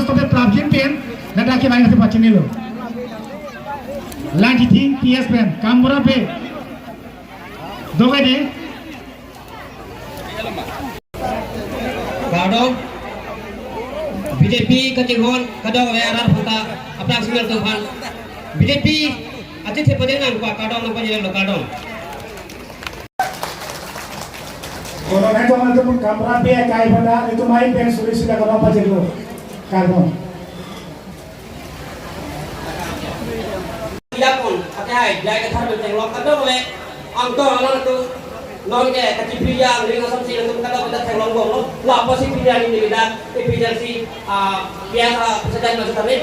Stop prabjin pen na daki bang se pachinilo. Lanji ting TS pen kambura pe. Doga de. Kado BJP katinghon kado wearar phanta apna singal tufan BJP ache thepade nan kwa kado na pajile lo kado Corona to man to kamra pe kai bada itu mai pen suri sida kono pajilo. Karbon. Yapon ate hai jai ka thar teng lo kado le ang to lan tu non ke kachi priya ang ring asam si tu kado bada teng long bong lo la posi priya ni nida efficiency a biasa sajan ma thame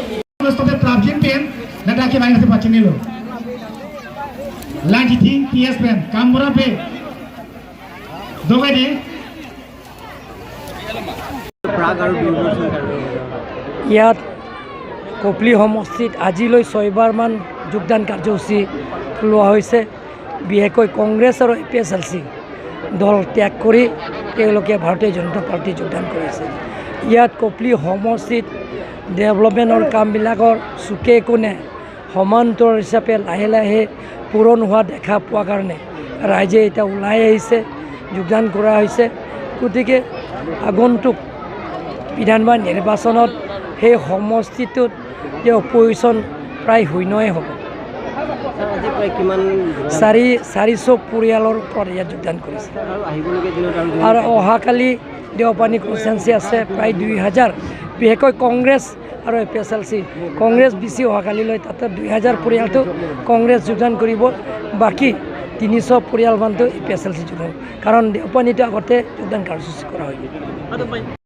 Stop prabjin pen na daki bang se pachinilo. Lanji ting TS pen kambura pe. Doga de. ইয়াত কপিলী সমষ্টিত আজিলৈ 6বাৰমান যোগদান কাৰ্যসূচী লোৱা হৈছে। বিশেষকৈ কংগ্ৰেছ আৰু A P S L C দল ত্যাগ কৰি তেওঁলোকে ভাৰতীয় জনতা পাৰ্টীত যোগদান কৰিছে। ইয়াত কপিলী সমষ্টিত ডেভেলপমেণ্টৰ কামবিলাকৰ চুকে কোণে সমান্তৰ হিচাপে লাহে লাহে পূৰণ হোৱা দেখা পোৱাৰ কাৰণে ৰাইজে এতিয়া ওলাই আহিছে, যোগদান কৰা হৈছে। গতিকে আগন্তুক বিধানসভা নিৰ্বাচনত সেই সমষ্টিটোত যে অপজিশ্যন প্ৰায় শূন্যই হ'ব। 450 পৰিয়ালৰ ওপৰত ইয়াত যোগদান কৰিছে। আৰু অহাকালি দেওপানী কনষ্টেঞ্চি আছে প্ৰায় 2000, বিশেষকৈ কংগ্ৰেছ আৰু A P S L C Congress বেছি অহাকালিলৈ তাতে 2000 পৰিয়ালটো কংগ্ৰেছ যোগদান কৰিব, বাকী 300 পৰিয়ালমানটো A P S L C যোগদান, কাৰণ দেওপানীটো আগতে যোগদান কাৰ্যসূচী কৰা হৈ গ'ল।